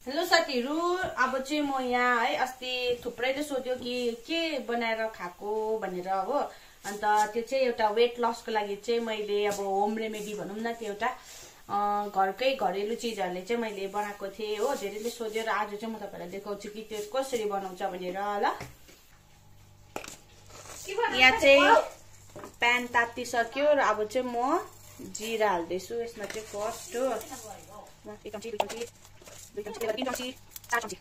Hello साथीहरु, अब चाहिँ म यहाँ है अस्ति थुप्रैले सोध्यो कि के बनाएर खाको भनेर हो। अन्त त्यो चाहिँ एउटा वेट लसको लागि चाहिँ मैले अब होम रेमेडी भनौं न, त्यो एउटा घरकै घरेलु चीजहरुले चाहिँ मैले बनाएको थिएँ हो। धेरैले सोध्यो र आज चाहिँ म तपाईहरुलाई देखाउँछु कि त्यो कसरी बनाउँछ भनेर। ल यहाँ चाहिँ प्यान तातिसक्यो र अब चाहिँ म जिरा हाल्दैछु। यसमा चाहिँ फर्स्ट हो एक चम्ची, दुई चम्ची, दुई चम्ची, तीन चम्ची, चार चम्ची।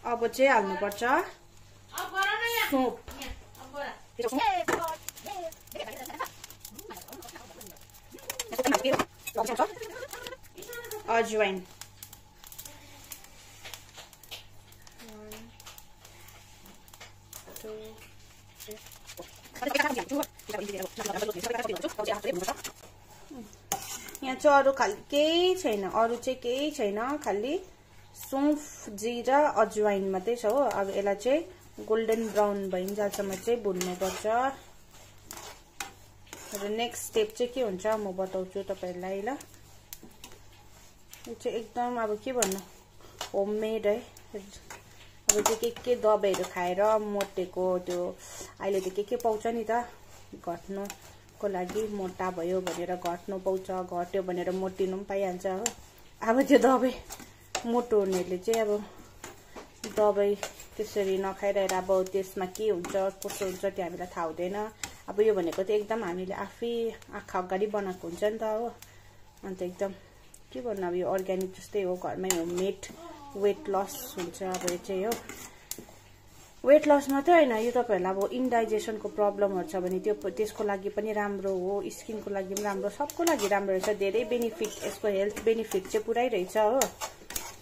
अब चाहिँ हाल्नुपर्छ सोप, अजवाइन, यहाँ चाहिँ अरु खाली केही छैन, अरु चाहिँ केही छैन, खाली सौंफ, जीरा, अजवाइन मात्रै छ हो। अब यसलाई चाहिँ गोल्डन ब्राउन भइन्जेलसम्म चाहिँ भुन्नुपर्छ। र नेक्स्ट स्टेप चाहिँ के हुन्छ म बताउँछु तपाईहरुलाई। ल यो चाहिँ एकदम अब के भन्नु, होममेड है। अब चाहिँ के दबाईहरु खाएर मोटेको, त्यो अहिले त के पाउँछ नि त, घट्नुको लागि मोटा भयो भनेर घट्नु पाउँछ, घट्यो भनेर मोटिनु पनि पाइहाल्छ हो। अब त्यो दबाई मोटो हुनेले चाहिँ अब दबाई त्यसरी नखाइरहेर अब त्यसमा के हुन्छ कसो हुन्छ त्यो हामीलाई थाहा हुँदैन। अब यो भनेको चाहिँ एकदम हामीले आफै आँखा अगाडि बनाएको हुन्छ नि त हो। अन्त एकदम के भन्नु, अब यो अर्ग्यानिक जस्तै हो, घरमै होममेड वेट लस हुन्छ। अब यो चाहिँ हो वेट लस मात्रै हैन, यो तपाईहरुलाई अब इन्डाइजेसनको प्रब्लमहरु छ भने त्यो त्यसको लागि पनि राम्रो हो, स्किनको लागि पनि राम्रो, सबको लागि राम्रो रहेछ। धेरै बेनिफिट, यसको हेल्थ बेनिफिट चाहिँ पुरै रहेछ हो।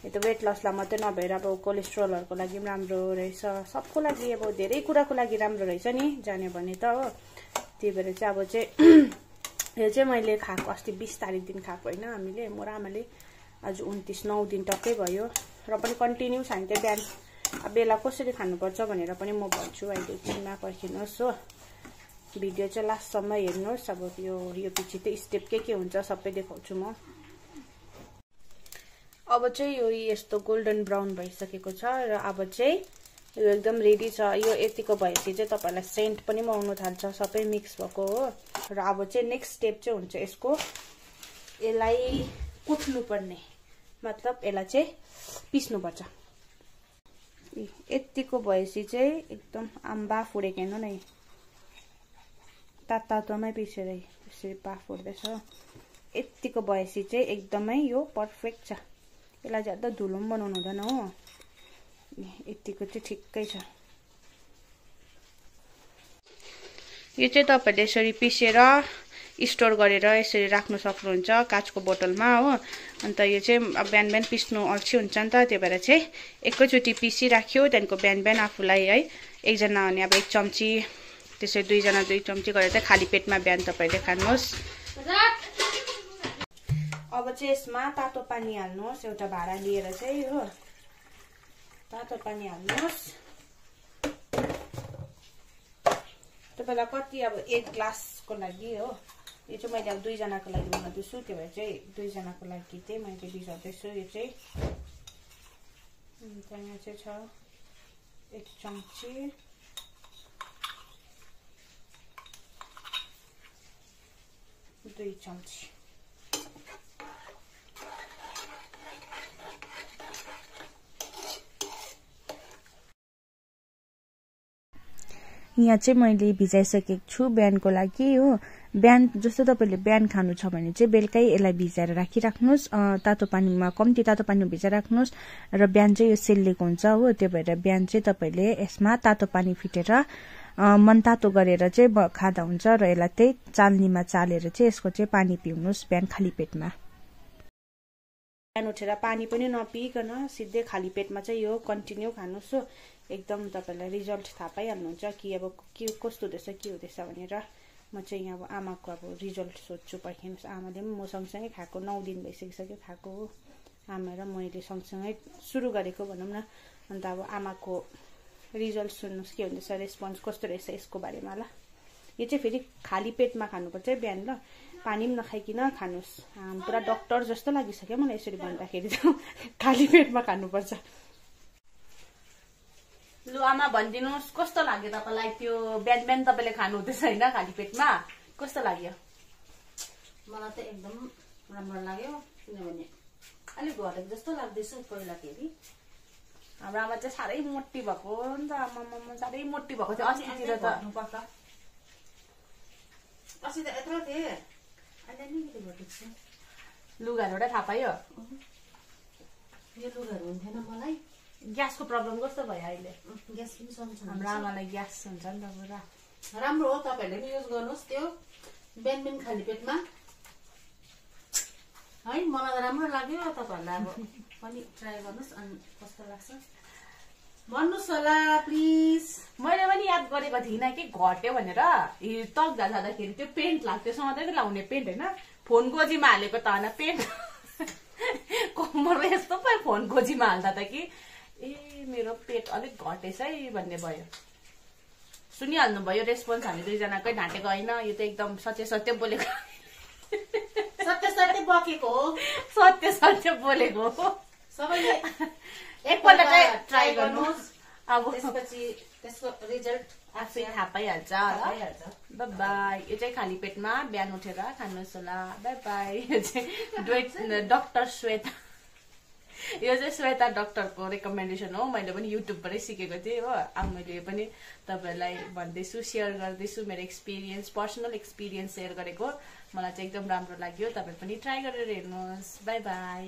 यो त वेट लसलाई मात्रै नभएर अब कोलेस्ट्रोलहरुको लागि पनि राम्रो रहेछ, सबको लागि अब धेरै कुराको लागि राम्रो रहेछ नि, जान्यो भने त हो। त्यही भएर चाहिँ अब चाहिँ यो चाहिँ मैले खाएको अस्ति 20 तारिक दिन खाएको हैन हामीले, म र आमाले। आज 29, 9 दिन टक्कै भयो र पनि कन्टिन्यू खान्थे। बिहान बेला कसरी खानुपर्छ भनेर पनि म भन्छु, अहिले एकछिनमा पर्खिनुहोस् हो। भिडियो चाहिँ लास्टसम्म हेर्नुहोस्। अब यो पछि त स्टेप के हुन्छ सबै देखाउँछु म। अब चाहिँ यो यस्तो गोल्डन ब्राउन भइसकेको छ र अब चाहिँ यो एकदम रेडी छ। यो यतिको भएपछि चाहिँ तपाईहरुलाई सेन्ट पनि आउन थाल्छ, सबै मिक्स भएको हो। र अब चाहिँ नेक्स्ट स्टेप चाहिँ हुन्छ यसको, यसलाई कुट्नु पर्ने, मतलब यसलाई चाहिँ पिस्नु पर्छ। यतिको भएपछि चाहिँ एकदम आम्बा फुडेको हेर्नु न, तातोमै पिसेर यसरी बाफ फुड्दैछ। यतिको भएपछि चाहिँ एकदमै यो पर्फेक्ट छ। यसलाई ज्यादा धुलो पनि बनाउनु हुँदैन हो, यतिको चाहिँ ठिक्कै छ। यो चाहिँ तपाईहरुले यसरी पिसेर स्टोर गरेर यसरी राख्न सक्नुहुन्छ काचको बोतलमा हो। अन्त यो चाहिँ अब बिहान बिहान पिस्नु अल्छी हुन्छ नि त, त्यही भएर चाहिँ एकैचोटी पिसिराख्यो, त्यहाँदेखिको बिहान बिहान आफूलाई है एकजना भने अब 1 चम्ची, त्यसै 2 जना 2 चम्ची गरेर चाहिँ खाली पेटमा बिहान तपाईहरुले खानुहोस्। अब चाहिँ यसमा तातो पानी हाल्नुहोस्, एउटा भाँडा लिएर चाहिँ हो, तातो पानी हाल्नुहोस्। तपाईलाई कति, अब 1 ग्लासको लागि हो, यो चाहिँ मैले अब 2 जनाको लागि बनाउँदैछु, त्यो भएर चाहिँ 2 जनाको लागि चाहिँ मैले बिसाउँदैछु। यो चाहिँ यहाँ चाहिँ छ 1 चम्ची, दुई चम्ची। यहाँ चाहिँ मैले भिजाइसकेको छु बिहानको लागि हो। बिहान जस्तो तपाईले बिहान खानु छ भने चाहिँ बेलुकै यसलाई भिजाएर राखिराख्नुहोस्, तातो पानीमा, कम्ती तातो पानीमा भिजाएर राख्नुहोस्। र बिहान चाहिँ यो सेलिएको हुन्छ हो, त्यो भएर बिहान चाहिँ तपाईले यसमा तातो पानी फिटेर मनतातो गरेर चाहिँ खाँदा हुन्छ। र यसलाई त्यही चाल्नीमा चालेर चाहिँ यसको चाहिँ पानी पिउनुहोस् बिहान खाली पेटमा। बिहान उठेर पानी पनि नपिकन सिधै खाली पेटमा चाहिँ यो कन्टिन्यू खानुहोस् हो। एकदम तपाईलाई रिजल्ट थाहा पाइहाल्नुहुन्छ कि अब के कस्तो हुँदैछ के हुँदैछ भनेर। म चाहिँ यहाँ अब आमाको अब रिजल्ट सोध्छु, पर्खिनुहोस्। आमाले पनि म सँगसँगै खाएको 9 दिन भइसकिसक्यो खाएको हो। आमा र मैले सँगसँगै सुरु गरेको भनौँ न। अन्त अब आमाको रिजल्ट सुन्नुहोस् के हुँदैछ, रेस्पोन्स कस्तो रहेछ यसको बारेमा। ल यो चाहिँ फेरि खाली पेटमा खानुपर्छ है बिहान। ल पानी पनि नखाइकन खानुस्। पुरा डक्टर जस्तो लागिसक्यो मलाई यसरी भन्दाखेरि त खाली पेटमा खानुपर्छ। लु आमा भनिदिनुहोस् कस्तो लाग्यो तपाईँलाई त्यो बिहान बिहान तपाईँले खानु हुँदैछ होइन खाली पेटमा कस्तो लाग्यो? मलाई त एकदम राम्रो लाग्यो किनभने अलिक घटेको जस्तो लाग्दैछ पहिलाखेरि। हाम्रो आमा चाहिँ साह्रै मोटी भएको नि त आमा साह्रै मोटी भएको थियो अस्तितिर त। अस्ति त यत्रो थिएँ अलिअलि घटेको छ। लुगाहरू एउटा थाहा पायो? यो लुगाहरू हुन्थेन मलाई। ग्यासको प्रब्लम कस्तो भयो अहिले? ग्यास पनि सन्चो हाम्रो आमालाई ग्यास हुन्छ नि त पुरा। राम्रो हो तपाईँहरूले पनि युज गर्नुहोस् त्यो बिहान बिहान खाली पेटमा है। मलाई त राम्रो लाग्यो तपाईँहरूलाई अब पनि ट्राई गर्नुहोस् अनि कस्तो लाग्छ भन्नुहोस् होला प्लिज। मैले पनि याद गरेको थिइनँ कि घट्यो भनेर। तक्दा जाँदाखेरि त्यो पेन्ट लाग्थ्यो सधैँ लाउने पेन्ट होइन फोन गोजीमा हालेको त होइन पेन्ट कम्मर यस्तो भयो फोन गोजीमा हाल्दा त कि ए मेरो पेट अलिक घटेछ है भन्ने भयो। सुनिहाल्नु भयो रेस्पोन्स हामी दुईजनाकै ढाँटेको होइन यो त एकदम सत्य सत्य बोलेको सत्य सत्य बकेको हो सत्य सत्य बोलेको हो। सबैले एकपल्ट चाहिँ ट्राई गर्नुहोस् अब त्यसपछि त्यसको रिजल्ट आफै थाहा पाइहाल्छ। By by. यो चाहिँ खाली पेटमा बिहान उठेर खानुहोस् होला। By by. यो चाहिँ डक्टर श्वेता यो चाहिँ श्वेता डक्टरको रेकमेन्डेसन हो। मैले पनि युट्युबबाटै सिकेको थिएँ हो। अब मैले पनि तपाईँहरूलाई भन्दैछु सेयर गर्दैछु मेरो एक्सपिरियन्स पर्सनल एक्सपिरियन्स सेयर गरेको। मलाई चाहिँ एकदम राम्रो लाग्यो। तपाईँ पनि ट्राई गरेर हेर्नुहोस्। By by.